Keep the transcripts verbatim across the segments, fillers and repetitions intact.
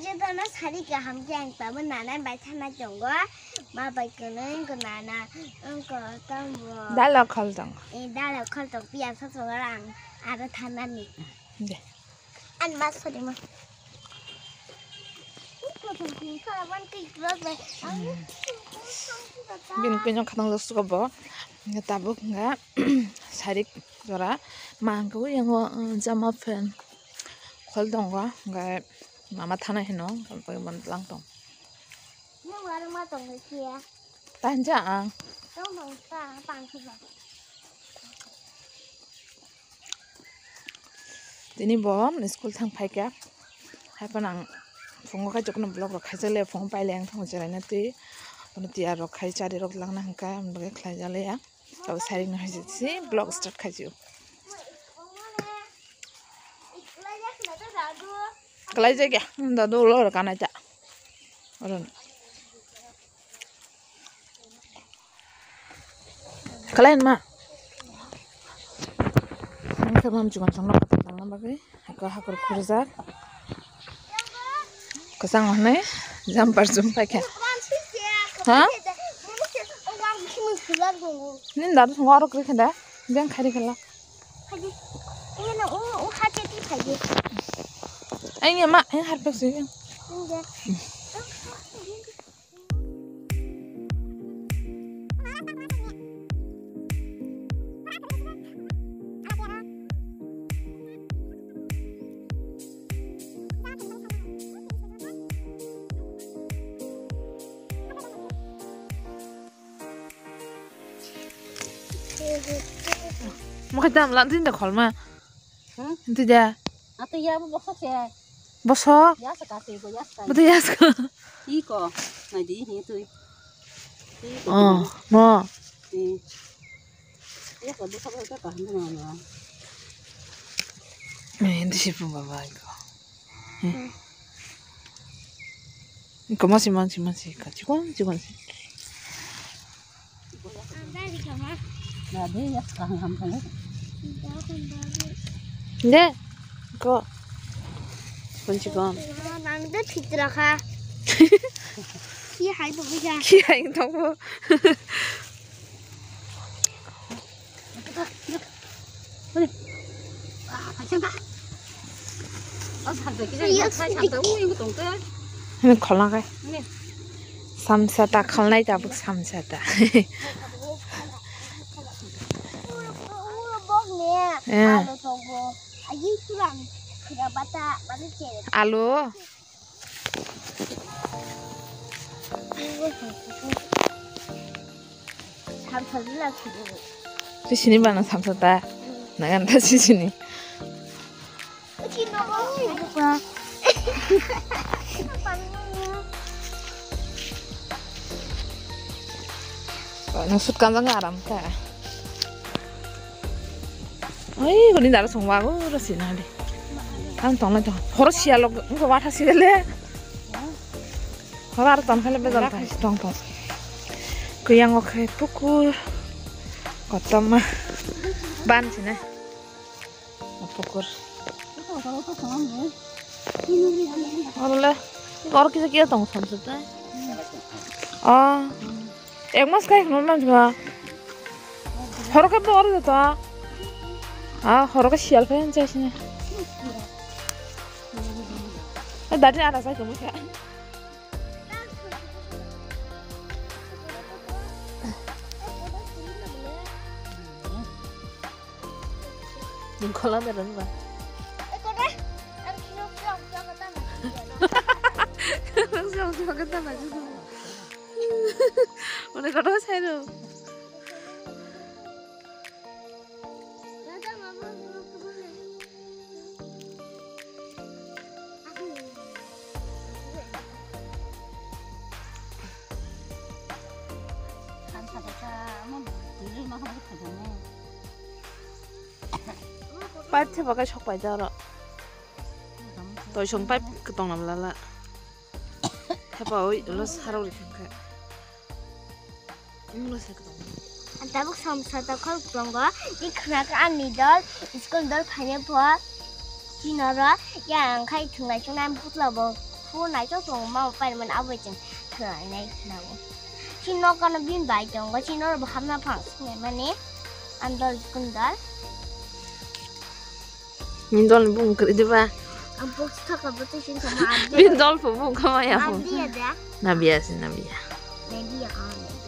Jotono sari kaham khe ang tabuk nana bai thana tongo. Ma bai kwnwi wngkha nana, wngkha tambo. Dalo khol tong. Eh, dalo khol tong, piyaj sa tongo ang aro thanani. De. Ani ma sori ma. Bini kuyung khatang jak suka bo. Tabuk hwnga sari jora. Ma hwnka yango, uh, jama pant. Khol tongo, hwnka mama thana hino, hwnka bo lang tong. Nung warung ma tong khe ya. Tanja ang. Tong tong ta pang khe ba. Tini bo school thang phaikha. Haiphano ang phungo kaichukno vlog rok khaijak le, phungo paile ang thango cheraina twi. Bono tiyar rok khai, chari rok langna hwnka, ang bagwi khlai jak le ya. Abo sari no hai si vlog start khai si. Kalai jak ya, dadu ulo rok kanai ta. Oron. Kalai ma. Ang khe mam chukon chang nok kata tangna bagwi. Hako hakur khurjak. Kwchang hwnwi jumper chum paikha. Ha? Nini dadu thwngo aro kwrwi khe da. Beng khairi khala. Ai ya ma, ai harpek sui. Mo khai tam lan tin da khol ma. Hmm? Tin da. Atu ya bo boksa se. Bosok? Ya saka se bo ya saka. Betul ya saka. Iko, nai di hi tui. Iko. Oh, mo. Hmm. Ya ko bosok ko ka hanu ma. Eh, hindi si pun baba ko. Hmm. Iko masih masih masih ka chikon chikon si. De, ko. Kunci kon. Nang de fitra kha. Ki hai bo ga. Ki hai to bo. Hini kholna khe. Samsa ta kholnai tabuk samsa ta. Eh. Alu. Sisini bana samsa ta. Nagan ta sisini. Nang sut kanjang aram ta. Oi, guni daro songwa go ro sina de. Ang tong lai tong. Horo siya lok, ko watha siya le. Horo aro tong khale bezal ta tong tong. Kuyang o khai pukur. Kotom ma. Ban sina. Pukur. Oro le. Oro kisa kisa tong samsa ta. Oh. Ek mas kai khno nang jwa. Horo khe bor da ta. Ah, horo khe sial phe chai sini. Eh, dadi ara sai khe. Nung khola da rang ba. Nung song song ka ta na. Mane koto sai ro. Pipe theba kai sok pai jaro. Toisong pipe kwtong nam lala. Theba oi ulo sarok ri thangkha. Ulo se kwtong. Ang tabuk samsa ta khol kwtongo. Ni khna kha ani dol, school dol phaine pho. Chinoro ya ang khai thwnglai chungnai putla bo. Phone naithok tongo, mama pai mani abo chwng khwlainai khwlaio. Chini nokano bini bai tongo, chini norok bo hapna phang sinai mani. Ang dol kundal. Ni dol ni bumung kwrwi diba? Ang box thaka bo twi sini thangma abdi. Bini dol pho bumung kama ya pho. Abdi ya da? Nabiya se nabiya. Nabiya, ah, nabiya.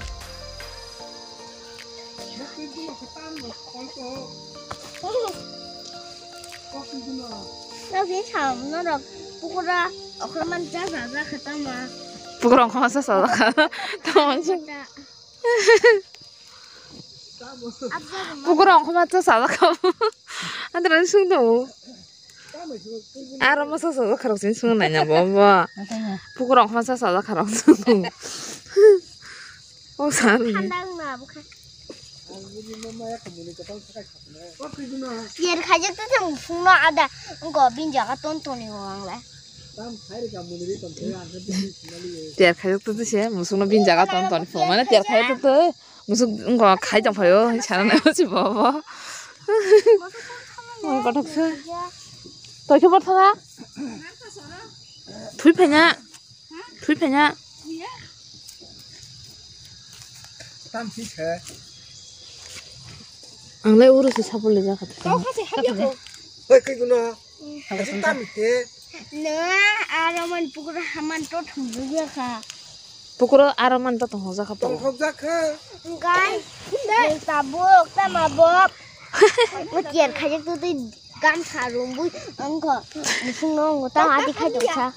Nokni sam norok pukura okhorman cha cha ja kha tama. Pukura okhorman cha cha ja kha. Tama se. Abjad ma. Pukura okhorman cha cha ja kha. Andra sung do. Aro masa sa ja kha rok sini sung nai na bo bo. Pukura okhorman cha cha ja kha rok sung. O san. Thandang na bukha. Yer khaijak twi twi musungno ada wngkha bini jaga ton toni o ang le. Ter khaijak twi twi se musungno bini jaga ton toni phungo mane ter khaijak twi twi musuk wngkha khai tong phaio hinwi sana nai si bo bo. Mui kothok se. Toi khe borthola. Thui phaina. Thui phaina. Tam si se. Ang lai uro se sapor le jakha. Kau kha se habya ko. Oi, kai guno. Tam se. No, aro man pukura haman to thum jakha. Pukura aro man to thum jakha. Thum jakha. Gai. Tabuk, tama bok. Mo tiar khaijak tu tei. Gamsa rumbui wngkha, musungno wngkha, ta adi khai tongsa.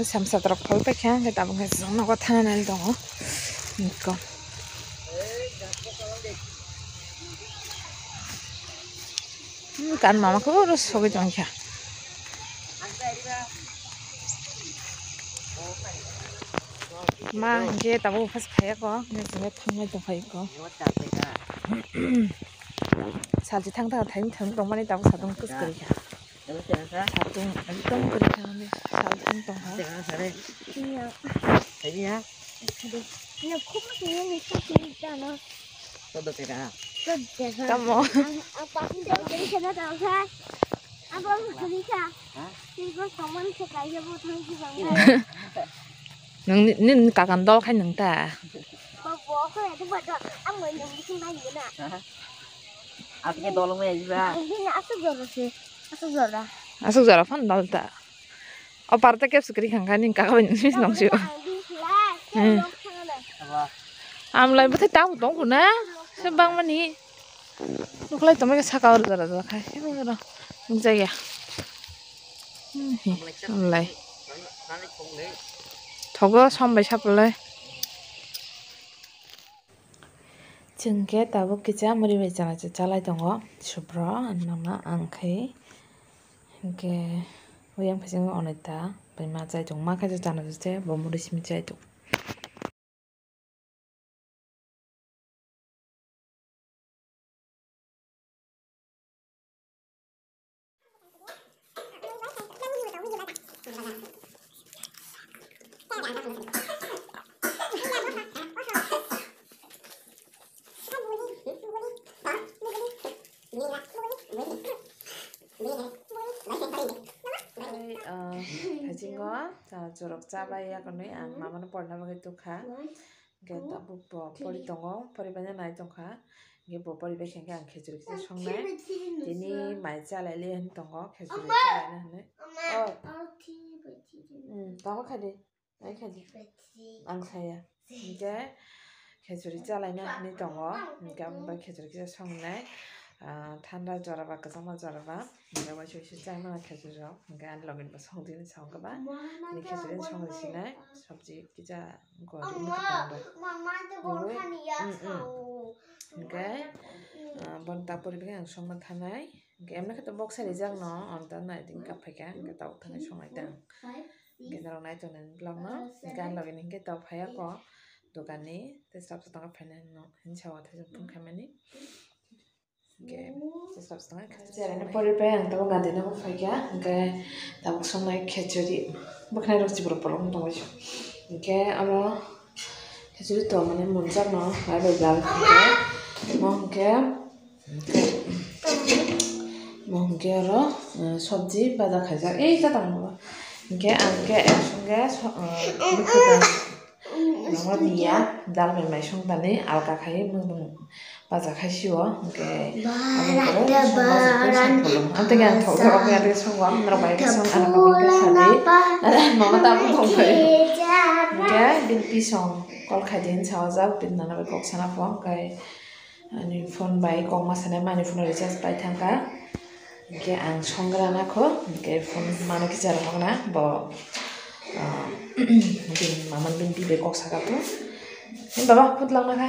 Samsa torok phal paikha, hwnkhe tabuk hwnkhe chwng nogo thana nai tongo. Kan mama khe oro sogwi tongkha. Ma hwnkhe tabuk uphas khaiya ko, hwnkhe chwngno thangnai tongkha iko. Salchi thang thang thaini thang tongmani tabuk satung kwchwrwi kha. Satung ekdom kwrwi kha hwnwi salchi thang tongkha. Tamo. Ang, ang papi jauh jadi kena tahu kan? Apa aku jadi kah? Hah? Tiga teman sekali mau tahu juga enggak? Nang ni, ni kakan dol kan nang ta? Bawa aku ya, itu buat doang. Ang mau nyambung sini lagi, nak. Hah? Aku kayak dolong ya juga. Ini asal jorok sih. Asal jorok. Asal jorok kan dol ta? O parta kep sikri khangkha ning kaka bai nang sio. Hmm. Amlai bwthai tamo tong khuna se bangmani. Nuklai tongma khe saka oro jora jora khai. Oro nukjaya. Hmm, he, amlai. Thogo som bai sapulai. Chwng khe tabuk kisa muri bai chana cha chalai tongo. Subro, ang nangma ang khai. Hinkhe oyang phaising onita bai ma chai tongo. Ma khe chana cha se bo muri simi chai tongo. Tei, ah, haisingo, ah, churok chabai yakarwi ang mamano porina bagwi tukha. Hwnkhe tabuk bo pori tongo, pori baina nai tongkha. Hwnkhe bo pori bai khe ang khechuri kisa songnai. Tini mai chalai le hwn tongo, khechuri chalaina hwnwi. Oh. Hmm, tamo khai di. Ai khai di. Ang saya. Hwnkhe khechuri chalaina hwnwi tongo. Hwnkhe ang bai khechuri kisa songnai. Ah, thanda jora ba, kwchangma jora ba. Hwnkhe waisa waisa chai mano khechuri rok. Hwnkhe ani logi bo song tini song khe ba. Ani khechuri song sinai. Sabji kisa gori wngkha tong. Hwnkhe, ah, bon tak pori bai ang songma thanai. Hwnkhe emne khe to boksa rijak no, onta nai din kap phaikha, hwnkhe tabuk thangwi songnai tang. Hwnkhe norok nai tongnai vlog no, hwnkhe ani logi ni hwnkhe tabuk phaiya ko dokan ni, tei sab sa tongkha phainai no, hinsa o thaichung phung khaimani. Hwnkhe, tei sab sa tongkha. Pori pai ang tabuk gadi no phaikha, hwnkhe tabuk songnai khechuri, bwkhnai rok chiburu polong tongwi. Hwnkhe amo khichuri tongmani munjakno bai bai bal hwnkhe, mo hwnkhe, mo hwnkhe oro, eh, sobji baja khaijak, ei ta tongmo. Hwnkhe ang khe ek songkhe so-, eh, mwkhwtwng nangma niya, dal bai mai songtani alka khai mwkhwtwng baja khai sio, hwnkhe aboni pore song baja khai song khulum. Amtwi khe ang thok thok khe adai songo, ang norok bai khe song, ano khe sadi. Mama tabuk tong phai. Hwnkhe bini pisong call khai di hinwi sajak, bini nana bai kok sana pho, hwnkhe ani phone bai kok ma sanai, mani phone recharge pai thangkha. Hwnkhe ang songra na kho, hwnkhe phone mano kisa rwmok na bo, ah, bini mama bini bibi kok saka pho. Baba, phutlang na kha.